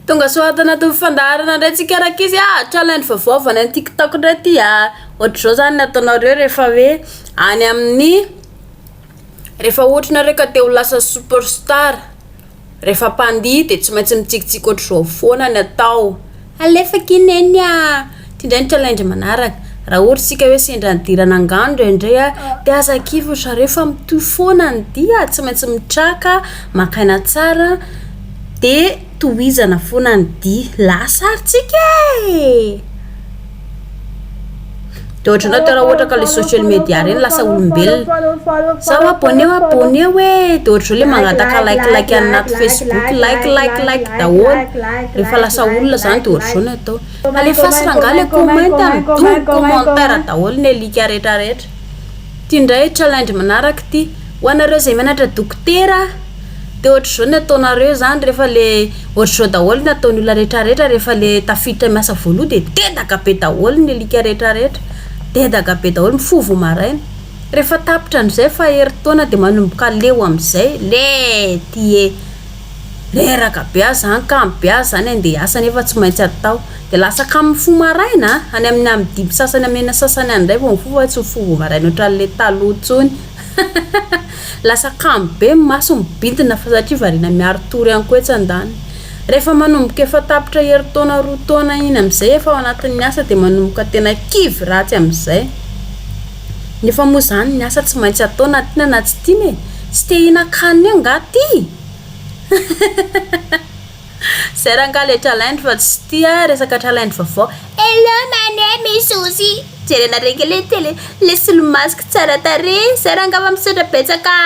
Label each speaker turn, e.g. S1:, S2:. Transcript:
S1: Tonga soa ato anatin'ny fandaharana indray tsika rankizy a! Challenge vaovao avy any amin'ny TikTok indray ity a! Ohatr'izao izany ny ataonareo rehefa hoe any amin'ny rehefa ohatra nareo ka te ho lasa superstar rehefa mpandihy dia tsy maintsy mitsikitsiky ohatr'izao foana ny atao. Alefa akia neny a! Ity indray ny challenge manaraka. Raha ohatra isika hoe sendra nidirana angano indraindray a, dia aza kivy ry zareo fa mitohy foana ny dia, tsy maintsy mitraka, maka aina tsara dia tohizana foana ny dia. Lasa ary tsika e! Dia ohatranao teo raha ohatra ka le social media reny lasa olombelona. Zao abonneo abonneo e! Dia ohatr'izao le mangataka like like anaty Facebook, like like like daholo. Rehefa lasa olona zany dia ohatr'izao no atao. Alefaso rangahy le comment a, midongy commentaire daholo ny alika rehetra rehetra. Ity indray challenge manaraka ity. Ho anareo izay mianatra dokotera dia ohatr'izao ny ataonareo izany rehefa le ohatr'izao daholo ny ataon'ny olona rehetra rehetra rehefa le tafiditra miasa voaloha dia dedaka be daholo ny alika rehetra rehetra. Dedaka be daholo, mifoha vao maraina. Rehefa tapitra amin'izay fa herintaona dia manomboka leo amin'izay, le ty e. Reraka be aho zany, kamo be aho zany andeha hiasa nefa tsy maintsy atao. Dia lasa kamo mifoha maraina a, any amin'ny amin'ny dimy sasany amin'ny enina sasany any indray vao mifoha fa tsy mifoha vao maraina ohatran'ilay taloha intsony. Lasa kamo be ny maso mibintina fa satria variana miari-tory ihany koa etsy andaniny. Rehefa manomboka efa tapitra herintaona 2 taona iny amin'izay efa ao anatin'ny asa dia manomboka tena kivy ratsy amin'izay. Nefa moa izany ny asa tsy maintsy atao na tiana na tsy tiana e. Tsy te hihinan-kanina eo angaha ty? Zay rangahy le challenge fa tsy tia resaka challenge vaovao. Hello my name is Suzy. Jerenareo kely le télé le solomasoko tsara tarehy. Zay rangahy fa misaotra betsaka.